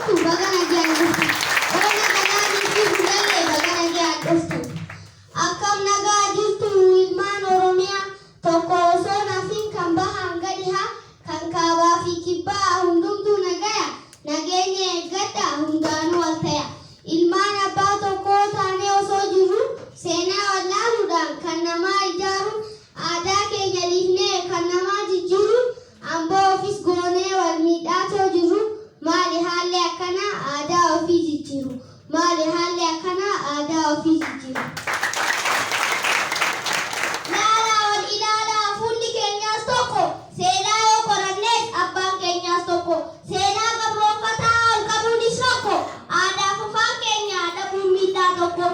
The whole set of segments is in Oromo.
jirtu baga nagaan dhuftu. Oona galaanii fi Gullallee baga nagaan dhuftu. Akkam nagaa jirtu ilmaan Oromiyaa tokko osoo nafin kan bahaan gadi haa kan kaabaa fi kibbaa hundumtuu nagaya nageenya eeggadha hundaanuu wal taya. Ilmaan abbaa tokkoo taanee osoo jirru seenaa wallaaluudhaan kan namaa ijaaruun aadaa keenya dhiifnee kan namaa jijjiiruun amboo ofis goonee wal miidhaatoo jirru maali haalli akkanaa aadaa ofii jijjiiru. Maali haalli akkanaa aadaa ofii jijjiiru. Laalaa wal ilaalaa fuulli keenyaas tokko seenaa yoo qorannees abbaan keenyaas tokko seenaa gabroonfataa ol qabuunis rakkoo aadaa afaan keenya dhabuun miidhaa tokko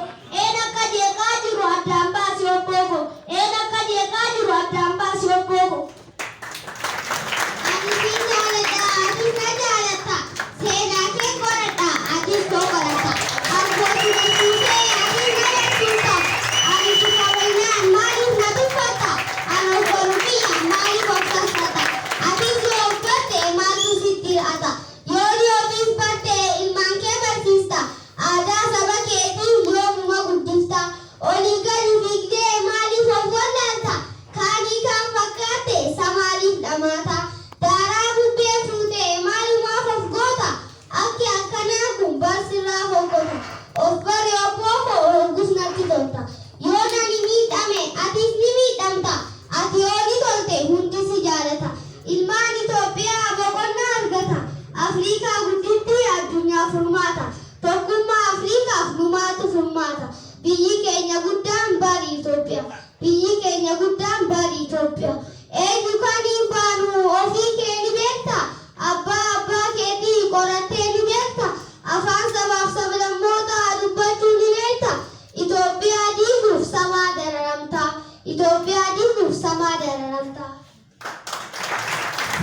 een akka jeeqaa jiru addaan baasi obbooko een akka jeeqaa jiru addaan baasi obbooko. Ani sin jaaladha, atis na jaalatta. Seenaa kee qoradha, atis koo qoratta. Arboo si barsiisee, atis na barsiista. Ani si kabajnaan maaliif na tuffatta? Ani of baruu kiyya maaliif of sassata? Atis yoo of barte maaltu sitti hir'ata? Yoo ni ofiis barte ilmaan kee barsiista. Aadaa saba keetii yoomuma guddifta. Olii gadi fiigdee maaliif of wallaalta? Kaanii kaan fakkaatte samaaliif dhamaata. Daaraa bubbee fuutee maalumaaf of goota? Akki akkanaa kun barsirraa hoggota. Of bari obboo koo hoggus natti tolta. Yoo nani miidhame atis ni miidhamta. Ati yoo ni tolte hundi si jaalata. Ilmaan Itoophiyaa boqonnaa argata. Afriikaa gudditti addunyaa furmaata. Tokkummaa Afriikaaf numaatu furmaata. Biyyi keenya guddaan bari Itoophiyaa. Biyyi keenya guddaan bari Itoophiyaa. Eenyu kan hin baanu ofii kee ni beekta. Abbaa abbaa keetii qorattee ni beekta. Afaan sabaaf sablammoota dubbachuu ni beekta. Itoophiyaa diiguuf samaa dararamta. Itoophiyaa diiguuf samaa dararamta.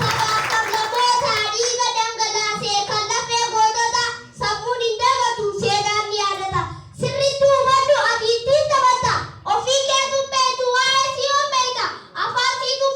Sabaaf sablammoota dhiiga dhangalaasee kan lafee gootota sammuun hin dagatu seenaan ni yaadata. Sirriitti hubadhu ati ittiin taphatta. Ofii keetu beektu waa'ee si'oon beekta. Afaan siitu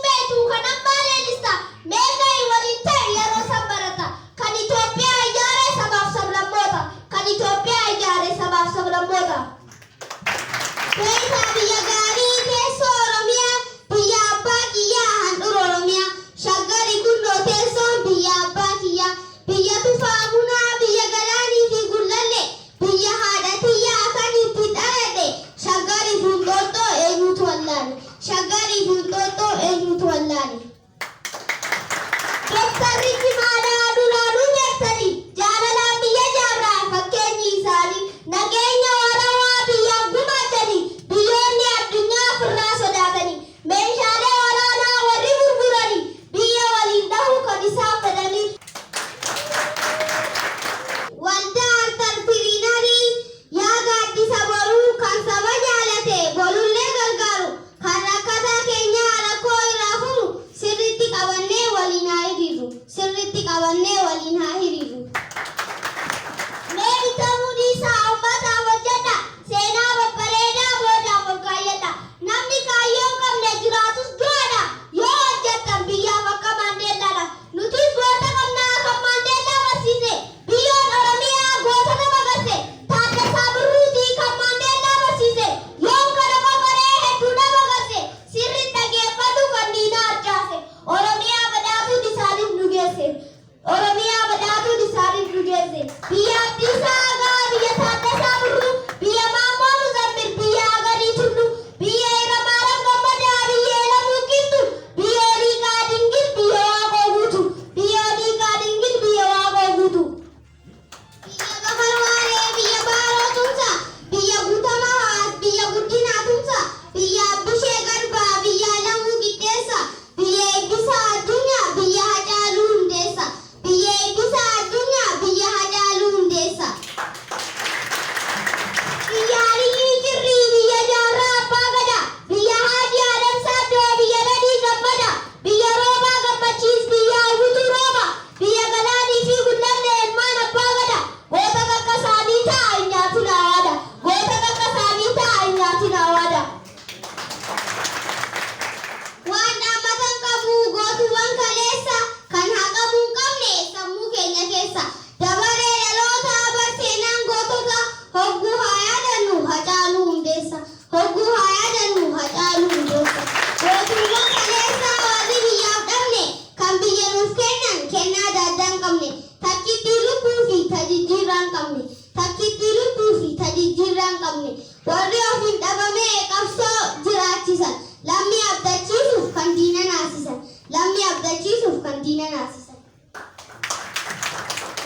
Hogguu haa yaadannu Hacaaluu Hundeessa. Hogguu haa yaadannu Hacaaluu Hundeessa. Gootummaa kaleessaa warri biyyaaf dhabne, kan biyya nuuf kennan kennaa adda hin qabne, takkittii lubbuu fi tajijjiirraa hin qabne, takkittii lubbuu fi tajijjiirraa hin qabne, warri ofiif dhabamee qabsoo jiraachisan, lammii abdachiisuuf kan diina naasisan, lammii abdachiisuuf kan diina naasisan.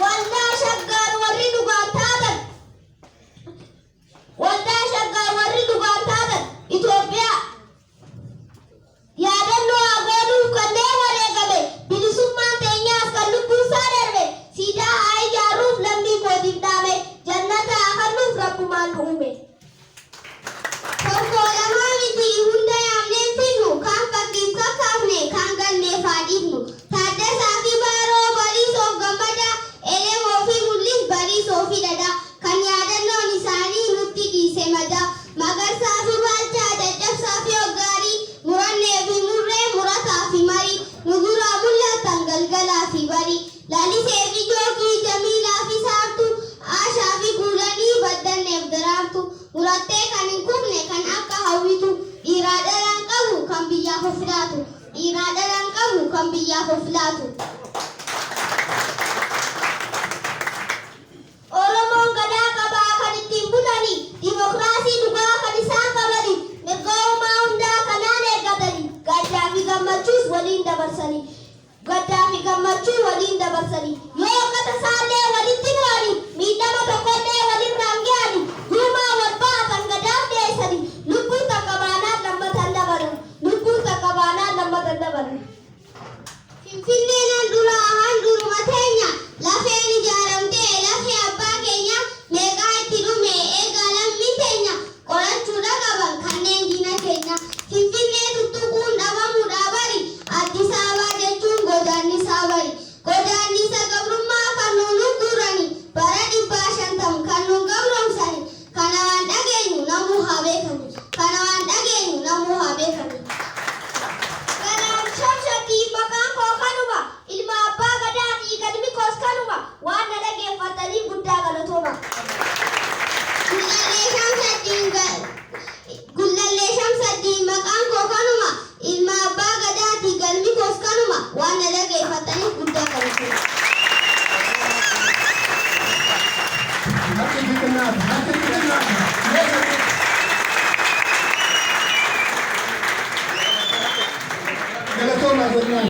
Waldaa Shaggar warri dhugaan taatan, Waldaa Shaggar warri dhugaan taatan, Itoophiyaa yaadannoo haa goonuuf kanneen wareegame, bilisummaan teenyaas kan lubbuunsaa darbe, siidaa haa ijaarruuf lammii kootiif dhaame, jannata haa kennuuf rabbumaan nu uume. Tokko lamaa miti, hunda yaamneen finnu, kan fakkiif kakkaafne, kan galmeef haa dhiifnu. Taaddasaa fi Baaroo, Bariisoof Gammadaa, Elemoo fi Mul'is, Bariisoo fi Dhadhaa, kan yaadannoon isaanii nutti dhiise madaa. Magarsaa fi Baalchaa, Caccabsaa fi Hoggaarii, Murannee fi Murree, Murataa fi Marii, nu duraa mul'atan galgalaa fi barii. Lalisee fi Jookii, Jamiilaa fi Saartuu, Aashaa fi Guulanii, Baddanneef Daraartuu, murattee kan hin kufne kan akka Hawwitu, dhiiraa dhalaan qabu kan biyyaaf of laatu, dhiiraa dhalaan qabu kan biyyaaf of laatu. Oromoon gadaa qabaa kan ittiin bulani, dimokiraasii dhugaa kan isaan qabani, mirga uumaa hundaa kanaan eeggatani, gaddaa fi gammachuus waliin dabarsani. Gaddaa fi gammachuu waliin dabarsani. Yoo akka tasaallee walitti bu'ani, miidhama tokkollee walirraan ga'ani, guumaa wal ba'atan gadaaf dhiyeessani, lubbuun takka baanaan lammatan dabalan. Lubbuun takka baanaan lammatan dabalan. Finfinneen handhuraa handhuruma teenya, lafeen ijaaramtee lafee abbaa keenya, meeqaa itti dhume eegaa lammii teenya, qorachuudha qaban kanneen diina keenya. Finfinnee tuttuquun dhabamuudha bari, Addis Ababaa jechuun godaannisaa bari. Godaannisa gabrummaa kan nuun gurani, bara 150 kan nuun gabroomsani, kana waan dhageenyu namuu haa beekani. Kana waan dhageenyu namuu haa beekani. Galaan Shamshaddii, maqaan koo kanuma, ilma abbaa gadaatii, galmi koos kanuma, waan na dhageeffataniif guddaa galatooma. Gullallee Shamsaddiin, maqaan koo kanuma, ilma abbaa gadaati, galmi koos kanuma, waan na